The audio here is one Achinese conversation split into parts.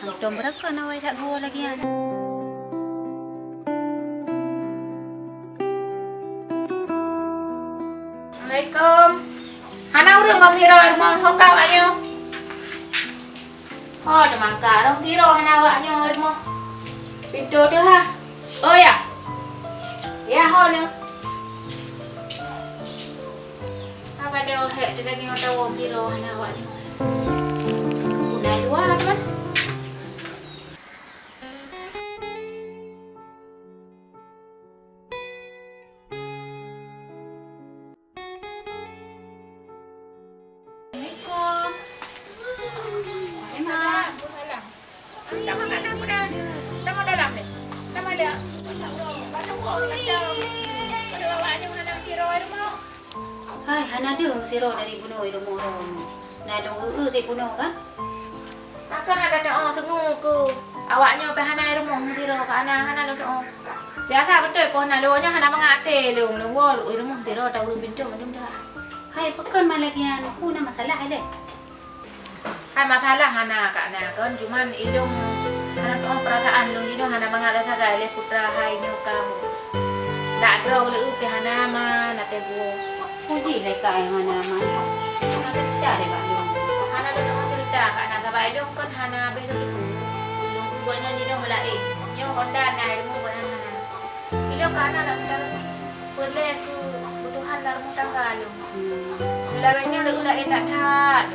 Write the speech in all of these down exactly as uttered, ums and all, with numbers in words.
Dong beureukat na wai that geuwoe lagèe nyan. Assalamualaikum. Hana ureueng bak siro rumoh, ho ka awak nyoe? Oh, teumangka rhung siro hana awak nyoe rumoh. Pintoe teuhah. Oh, ya. Ya, ho nyoe. Apa dia hek teuh lagèe nyoe tawöm siro hana awak nyoe. Puna dua kan? Assalamualaikum. Waalaikumsalam. Sama kat dalam, sama dalam ni. Sama dia. Hai, hana deuh siro dari bunoe i rumoh lôn. Na lôn eu-eu sit bunoe kan? Maka hana teu'oh seungue keu awak nyoe pih hana i rumoh siro ka na, hana lôn teu'oh. Biasa beutôi poh na lôn nyoe hana mangat até lôn, lôn woe i rumoh siro ta ureueng pintoe mandum dah. Hai, pakon ma lagèe nyan, peue na masalah ilèe? Hai masalah hana ka na kon, cuman ilôn hana teu'oh peurasaan lôn jinoe hana mangat sagai lé putra hai nyoe ka. Dak droe ulèe pih hana ma na teugô. Puji lé ka ai hana ma. Hana cerita lé bak lôn. Hana lôn deungo cerita ka na sabab ilôn kon hana habéh lôn teupeue. Lôn eu gobnyan jinoe meulaén. Nyoe honda na ilmu gobnyan hana. Ilôn ka na lam dalam peureulèe keu kebutuhan dalam rumah tangga lôn. Meulaén nyoe lôn laén that-that.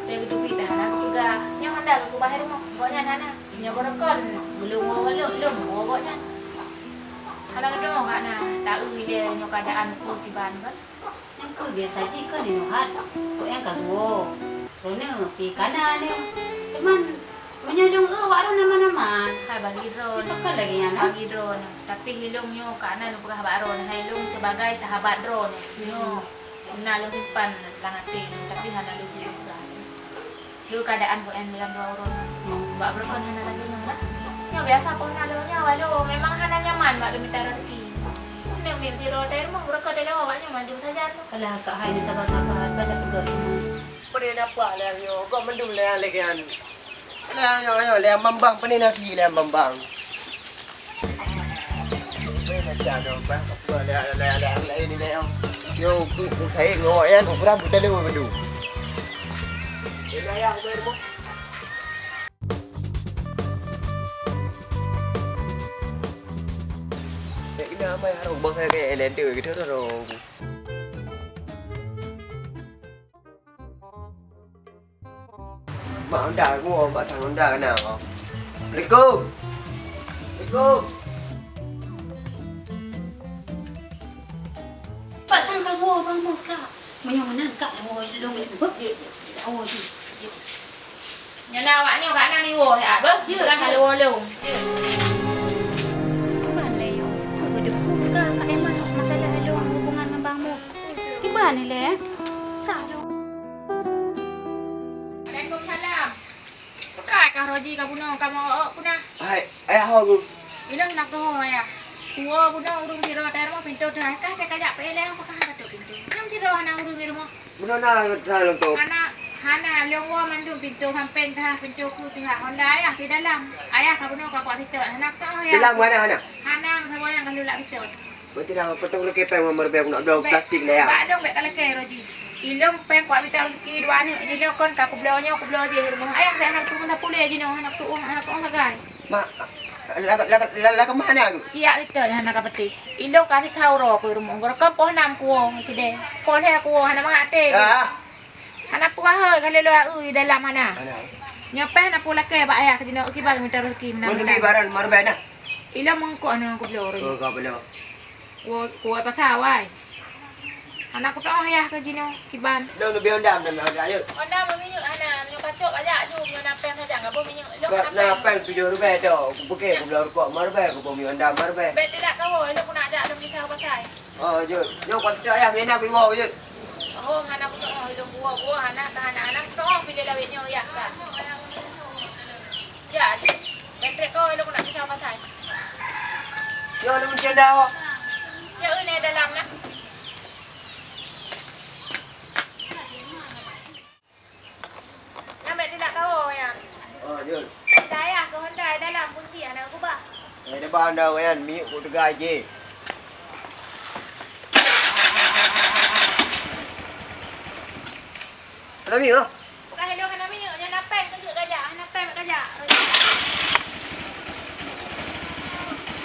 Watèe geuduek dah hana geupeugah. Nyoe honda geukeubah i rumoh. Gobnyan hana. Nyoe beureukat, beulôn woe lôn, lôn woe gobnyan. Hana lôn deungo ka na, taeu ilèe nyoe keuadaan peue kiban kan. Nyang peue biasa jih kan inoe hat, kok nyang ka geuwoe. Droeneuh pih ka na nyoe. Cuman meunyoe lôn eu awak droeneuh aman-aman. Hai bagi droeneuh. Pakon lagèe nyan, ha? Bagi droeneuh. Tapi ilôn nyoe ka na lôn peugah bak droeneuh, hai lôn sebagai sahabat droeneuh. Nyoe na lôn simpan lam até lôn, tapi hana lôn jeuet peugah. Lé keuadaan buet nyan dalam dua uroe nyoe. Bak beureukat hana lagèe nyoe dah. Nyoe biasa poh na lôn nyoe, walau memang hana nyaman bak lôn mita raseuki. Nyoe mim siro tai rumoh beureukat lé awak nyoe mandum sajan. Alah, kak hai ni sabar-sabar, banyak peugah ilmu. Peue na puak lé nyoe, gok mandum lé lagèe nyan. Lé nyoe, nyoe, lé Bambang, peue na si lé Bambang. Weh, macam tu, bah, apa, ada, ada, ada, ada lain ni, Mek, oh. Yo, ku, ku saya ngawak yan, ukuran betul tu, betul. Ini ayah, aku bayar, Bu. Mek, kena amai harus bang saya kayak elevator gitu, tu, tu. Mak honda, aku mak sang honda kena kau. Assalamualaikum. Assalamualaikum. Pak sang kamu, Bang Mus, Kak. Meunyoe meunan, Kak, lôn, lôn, lôn, lôn, lôn, lôn, lôn. Nyan awak nyoe ka na niwoe, ya, beuh? Jeuet kan ka lôn woe lôn. Kiban lé nyoe? Peue geudeungoe ka Kak Eman masalah lôn hubungan ngon Bang Mus? Kiban ilèe? Sa lôn. Waalaikumsalam. Putra kah Roji ka bunoe kamoe ôk puna? Hai, ayah ho gu. Ilôn nak tuho ayah. Kuwoe bunoe ureueng sira teuh rumoh pintoe teuh, kah teuh kajak peuilèe, pakah ka tok pintoe. Nyang sira hana ureueng di rumoh. Bunoe na that lôn teuh. Hana, hana, lôn woe mandum pintoe sampéng teuh, pintoe keue teuh, honda ayah di dalam. Ayah ka bunoe ka kuat sitot, hana kutoh ayah. Dalam hana, hana? Hana, masa wayang ka lôn lak sitot. Berarti dah potong lagi pèng lima ribèe, aku nak bloe plastik lah ya. Bak dong bèk ka lakèe Roji. Ilôn pèng kuat mita raseuki dua aneuk jinoe kon ka kubloe nyoe, kubloe jih rumoh. Ayah bèk hana kuteumèe sapeue lé jinoe, hana kutu'oh, hana kutu'oh sagai. Mak, la, la, la, la, la kemana aku? Siap sitot hana ka peuteh. Ilôn ka sikha uroe keu rumoh. Goroe poh nam kuwoe kideh. Poh lhèe kuwoe hana mangat até. Ah. Hana peue hai ka lôn lôn eu dalam hana. Hana. Nyoe pèng hana peue lakèe bak ayah keu jinoe kiban mita raseuki meunan. Mun mita. Leubeh barang lima ribèe nah. Ilôn meungkok nyoe kubloe Roji. Oh, ka bloe. Kuwoe, kuwoe pasai wai. Hana kutoh yah keu jinoe kiban. Dong leubeh honda meunan, honda, yuk. Honda beuminyeuk hana, meunyoe kacok bajak ju, meunyoe na pèng sajan ka beuminyeuk. Lôn ka hana na pèng. Pèng tujoh ribèe tu, kupeugah kubloe rukok lima ribèe, kuboh minyeuk honda lima ribèe. Bèk teudak kawoe, lôn keuneuk jak lôn gisa pasai. Oh, jeuet. Nyoe ka teudak yah, mina kuwoe, jeuet. Oh, hana kutoh, lôn kuwoe, kuwoe hana, ka hana, hana kutoh, pih lé lawét nyoe yah ka. Ya, baterai kau lôn nak pisah pasai. Yo, lôn cen dah. Cek ni dalam lah. Ngambil tidak tahu ya. Oh, Jul. Anda wayan miyueb keu teuga jih. Hana miyueb ah? Bukan hello hana miyueb, nyan hana pèng keu jeuet kajak, hana pèng kajak.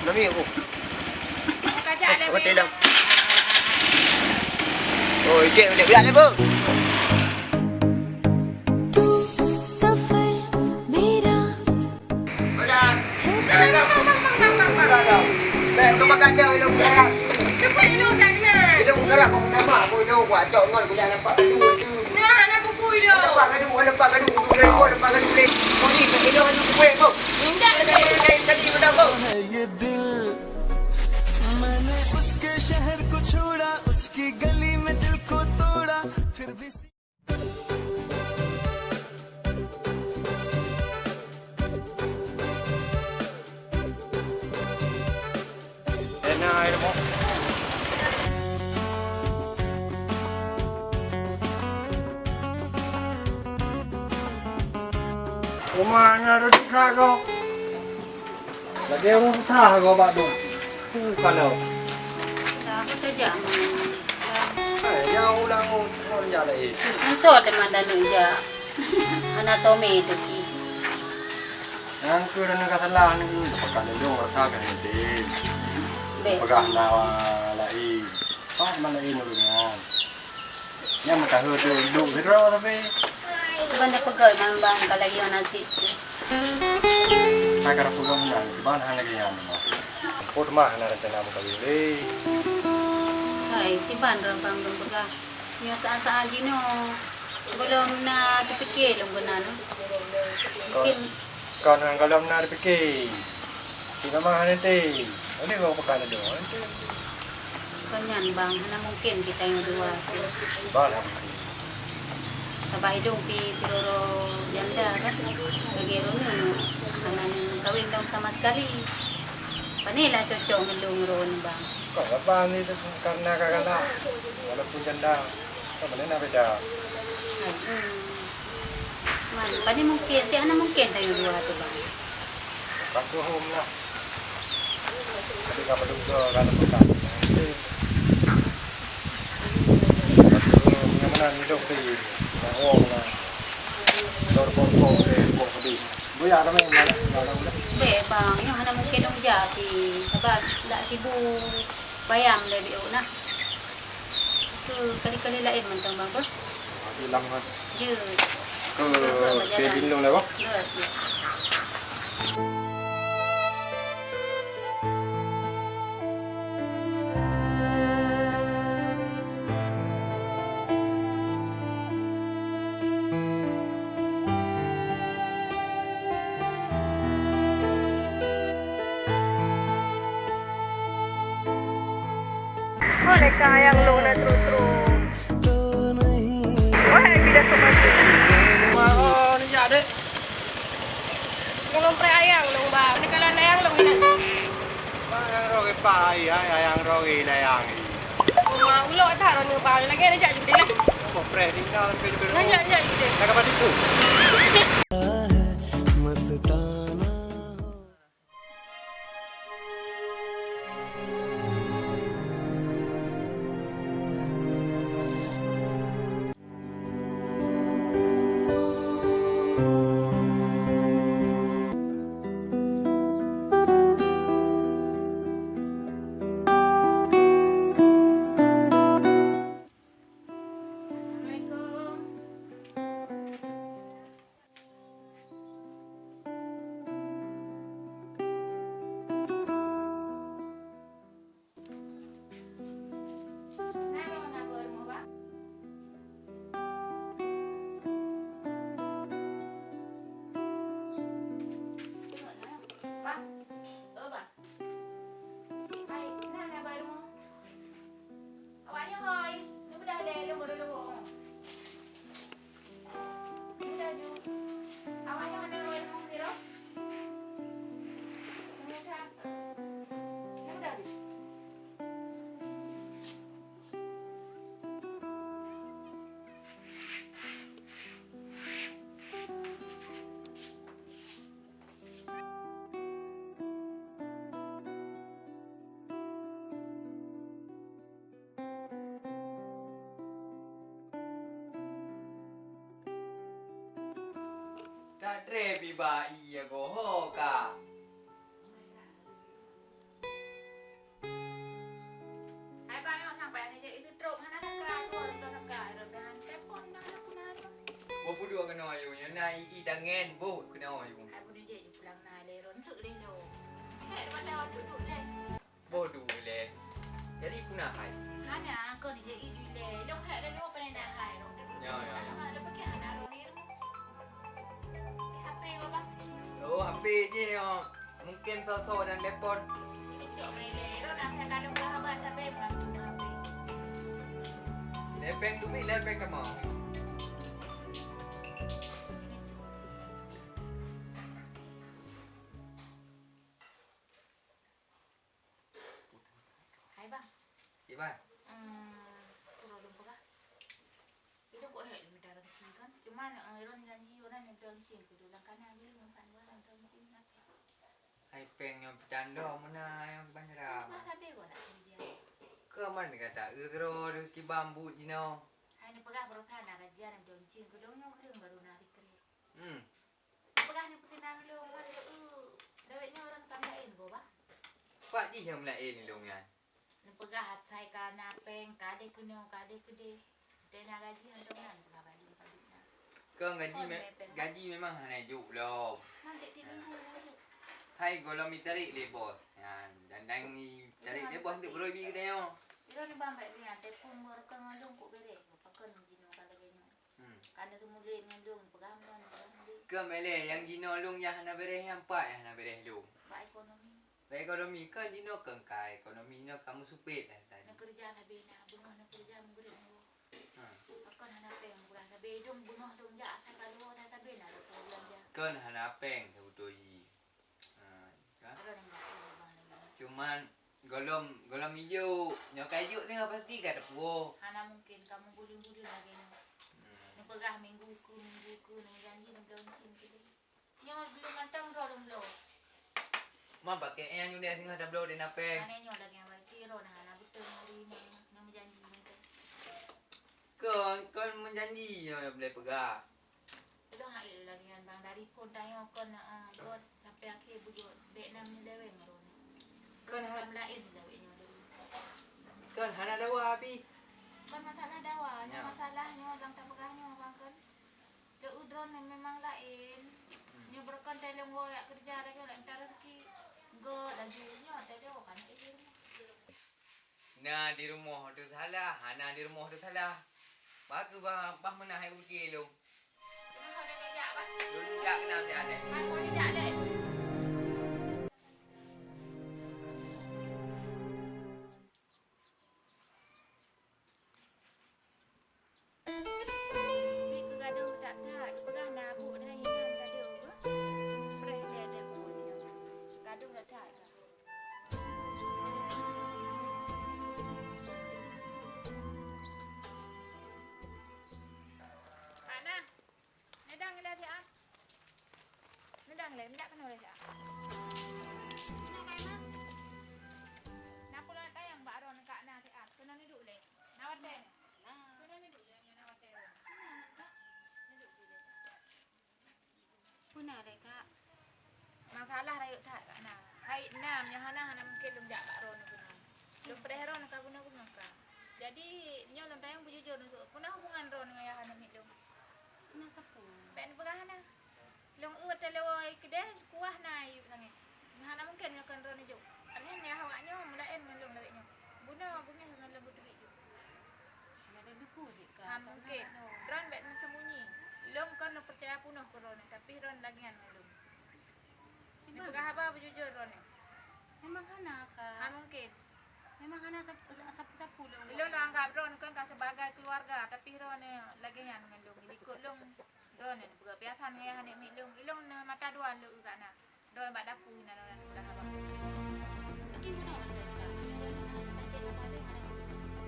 Hana miyueb oh. Kajak Eh, lé apa miyueb. Teh dah? Oh, ijek, ijek, ijek, ijek, ijek. सफर मेरा है ये दिल, मैंने उसके शहर को छोड़ा, उसकी गली में दिल को तोड़ा, फिर भी Uma na duek ka gob. Lagèe ureueng susah gob bak dum. Hu ka lom. Dah, aku kerja. Hai, ya ulang ngon ya lain. Ngon soe teuma taneuk jak? Hana suami tu. Nyang keu dan ka salah ni, pakat lindung rasa kan ni. Bek. Peugah na lain. Pas mana ini ureueng nyan. Nyang meukaheue teuh duek sidroe tapi. Ban tapeugah ngon bang ka lagèe nasib teuh. Hai ka tapeugah meunan, kiban hana lagèe nyan mah. Put mah hana rencana meukawen lé. Hai, kiban droe bang lôn peugah. Nyoe saat-saat jinoe gohlom na teupike lôn keunan. Mungkin Kon nyang gohlom na teupike. Cit mama hana teuntèe. Oleh gong peugah laju. Kon nyan bang, hana mungken geutanyoe dua tu. Bah hana mungken. Sabab idong pih sidroe janda kan. Lagèe droeneuh hana neumeukawen lom sama sekali. Pane lah cocok ngon lôn droeneuh bang. Kon saban itu karena ka galak. Walaupun janda. Ka meunan na beda. Hmm. Man, pane mungken, si hana mungken tanyoe dua tu, Bang. Ka keuhom lah. Tapi ka padum ke, ka ada pekan. Ka keuhom, nyang meunan hidup di, nyang wong lah. Dor pokok deh, pokok di. Buya kami mana, mana udah. Bek, Bang, nyoe hana mungken dong jak si. Sabab lak sibu bayam lé biuk nah. Keu kali-kali laén mantong, Bang, beuh. Lagi lam, ha. Jeuet. Keu Keu bajalan. Pebin dong dah, beuh. Jeuet, jeuet. Oh, leka ayang lôn na trok-trok. Wah, hai, tidak semasa. Wah, oh, ni jak, dek. Ngon lôn preh ayang lôn, Bang. Ni kalau ayang lôn, ni. Bang, ayang roh, Pak, ayang, ayang roh, ayang. Uma, ulok that roh ni, Bang. Lagi ni jak juga deh, lah. Kok preh di na, tapi juga. Nah, jak, jak juga deh. Tak apa tipu. Treb iba ié goho ka. Hai bang, nyoe sampai ni je itu trok hana saka, dua orang saka, orang dah telepon dah aku nak. Boh puduk kena ayu, nyoe na i, i tangen boh kena ayu. Hai puduk je pulang na le ron suk le lo. Hek pada duduk le. Boh duek lé. Jadi puna hai? Hana, kon dijak i ju lé. Long hek lé lo pane na hai long. Ya, ya, ya. Hana, lo pakai hana long ni. H P ko bang. Oh, H P je yo. Mungkin soso dan lepon. Ini cok mai lé. Lo nak saya kalau ke haba sabe bang guna H P. Lepeng dumi lepeng kemau. Hai bang. Iban. Hmm, uroe lôn peugah. Ilôn kok hek lôn mita rezeki kan. Cuma eh, ilôn janji orang yang bilang cing ke dalam kanan dia lôn kan orang yang bilang cing nak. Hai peng nyang petando mena yang banjara. Apa sabe kau nak kerja? Kau mana kata euro rezeki bambu jino. Hai ni peugah perusahaan nak kerja nak bilang cing ke dong nyong belum baru nak dikeri. Hmm. Peugah ni peusinang lôn, ngon lé, eu, dawét nyoe ureueng kam laén go, bah. Pat jih nyang laén lôn nyan? Neupeugah asai ka na péng, ka deh keunoe, ka deh keudeh. Deh na gaji hana dong na neupeugah balik padub na. Kon gaji me-, gaji memang hana jok lom. Man tiep-tiep minggu na jok. Hai gohlom itarek lé bos. Nyan, dan-dan itarek lé bos untuk beurui bi keudeh nyoe. Iro ni bang baik dengan tepung baru ka ngalung kok bereh. Pakon jinoe ka lagèe nyoe. Hmm. Ka na teumulen ngon lôn, peugah mon, peugah mon. Keu mele nyang jinoe lôn nyang hana bereh nyan pat nyang hana bereh lôn. Bak ekonomi. Bak ekonomi kan jinoe keu ka ekonomi nyoe ka meusupet dah tadi. Neukeureuja sabe na, beungoh neukeureuja meugreb nyoe. Ha. Pakon hana péng peugah sabe idong beungoh lôn jak asai ka luwa dah sabe na lôn peulanja. Kon hana péng sabeutôi. Ha, ka? Cuman gohlom, gohlom ijok. Nyoe ka ijok teungoh pasti ka teupuwoe. Hana mungken kamoe buleuen-buleuen lagèe nyoe. Hmm. Neupeugah minggu keu minggu keu neujanji neubloe mesin keudeh. Nyoe buleuen mantong droe lôn bloe. Man paké nyang udeh teungoh tabloe di napeng. Hana nyoe lagèe nyan berarti droe na hana beutôi ngon ureueng inong nyang meujanji mantong. Kon, kon meujanji nyoe boleh peugah. Ulôn hana lôn lagèe nyan bang, dari phon tanyoe kon, eh, göt sampai akhé beugöt, bèk na meuleweng droeneuh. Kon ha- Kam laén lawét nyoe dulu. Kon hana dawa pih. Kon masalah dawa, nyoe masalah nyoe bang tapeugah nyoe bang kon. Lé u droeneuh memang laén. Hmm. Nyoe beureukan teuh lôn woe jak keureuja lagèe lôn minta rezeki. Göt laju nyoe teuh lôn kan di rumoh. Na di rumoh teuh salah, hana di rumoh teuh salah. Bah keuh bah, bah meunan hai kupi lôn. Keunoe lôn jak, bah. Lôn jak keunan siat lé. Hai, lôn jak lé. Bit keu gadôh that-that, peugah na buet hai nyan gadôh beuh. Preh lé ada buet nyoe. Gadôh that-that. Ana, neudang ilèe siat. Neudang lé, meujak keunoe lé siat. Na peue lôn tanyong bak droeneuh kak na siat. Keunoe neuduek lé. Na watèe nyoe. Keunoe neuduek lé, nyoe na watèe droeneuh. Neuduek lé. Peue na lé, Kak? Masalah rayeuk that, Kak, na. Hai, na, meunyoe hana, hana mungken lôn jak bak droeneuh keunoe. Lôn peudeh droeneuh ka beungoh-beungoh ka. Jadi, nyoe lôn tanyong beujujur, peue na hubungan droeneuh ngon ayah aneuk miet lôn? Peue na sapeue? Bèk neupeugah hana. Lôn eu watèe lôn woe keudeh kuah na yub langèt. Hana mungken nyoe kon droeneuh jok. Artinya awak nyoe meulaén ngon lôn lagèe nyoe. Bunoe beungèh ngon lôn beuteubiet jok. Hana mungken. Droeneuh bèk neusembunyi. Lôn kon neupeucaya peunoh keu droeneuh, tapi droeneuh lagèe nyan ngon lôn. Neupeugah haba beujujur droeneuh. Memang hana, Kak. Hana mungken. Memang hana sap-, sapeue-sapeue lôn. Lôn anggap droeneuh kon ka sibagai keuluwarga, tapi droeneuh lagèe nyan ngon lôn. Likot lôn Droeneuh peugah biasa ngon ayah aneuk miet lôn, ilôn neumata dua lôn eu kak na. Droeneuh bak dapu na droeneuh peugah haba. Tapi bunoe lôn ka, droeneuh hana pasti lôn ka lôn hana.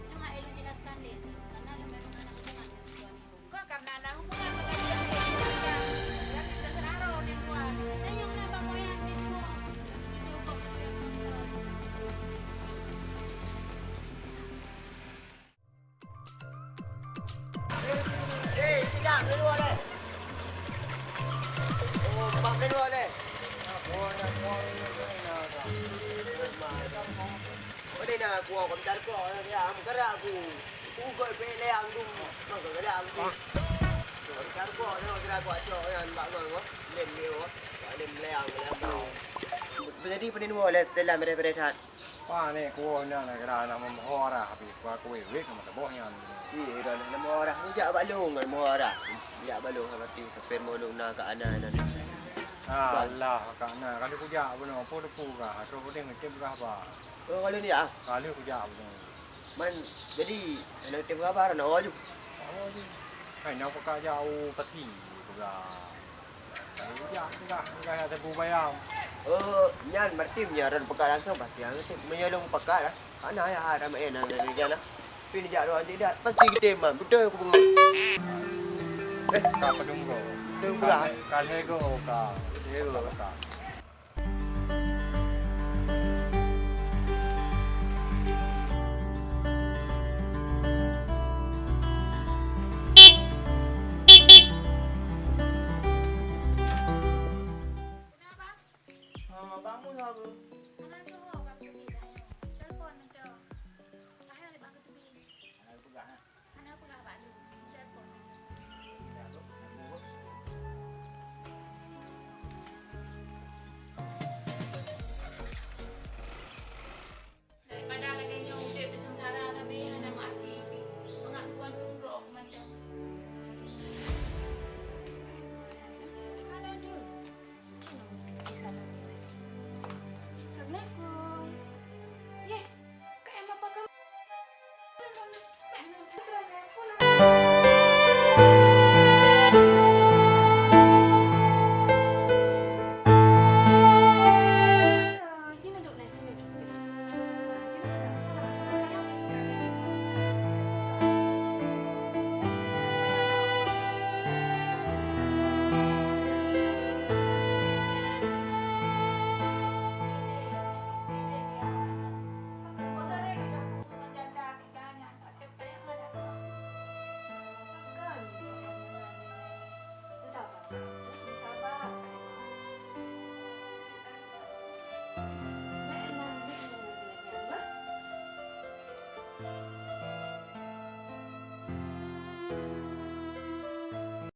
Lôn hana ilôn jelaskan lé sih, karena lôn memang hana hubungan ngon droeneuh. Kon karena na hubungan ngon droeneuh, berarti teuseurah droeneuh dua. Tanyong na bak goyang di dua. Cuba goyang nonton. Eh, tidak, keluar deh. Bang Pedro leh. Boleh na kuah kau minta kau ya, am gerak aku. Ugot pe leh ang dum. Bang gerak aku. Minta kau dah gerak aku acok ya, bak gua. Lem dia. Lem leh ang leh. Jadi penin boleh dalam beres-beres hat. Pane kuwoh nyan, kira aneuk meuho arah, tapi kuah kuwéh-wéh sama teuboh nyan. Iya, dah aneuk meuho arah. Kujak bak lôn ngon meuho arah. Jak bak lôn, berarti kafir mau lôn na ka ana nyan. Alah, ka ana. Kalau kujak bunoe, peue teupeu kah? Atau udeh meucem kah ba? Oh, kalau ni ah. Kalau kujak bunoe. Man, jadi, aneuk teupeue haba na awak ju. Awak ju. Hai, na peuka jak u peti, peugah. Hai, jak, peugah, peugah jak teupeu bayang. Oh, nyan berarti meunyoe ron peuka langsung pasti hana teupeue. Meunyoe lôn peuka dah. Hana ya, hana main, hana kerja lah. Tapi ni jak dua, tidak, pasti kita man. Betul aku peugah. Eh, ka padum go. Betul peugah. Ka lhèe go ka. Lhèe go. Ka. Hana peugah bak lôn. Telepon. Daripada lagèe nyoe udép di seungsara sabe hana meuarti pih. Pengakuan lôn brok mantong. Hana deuh. Assalamualaikum. Yeh, ka emang pakai.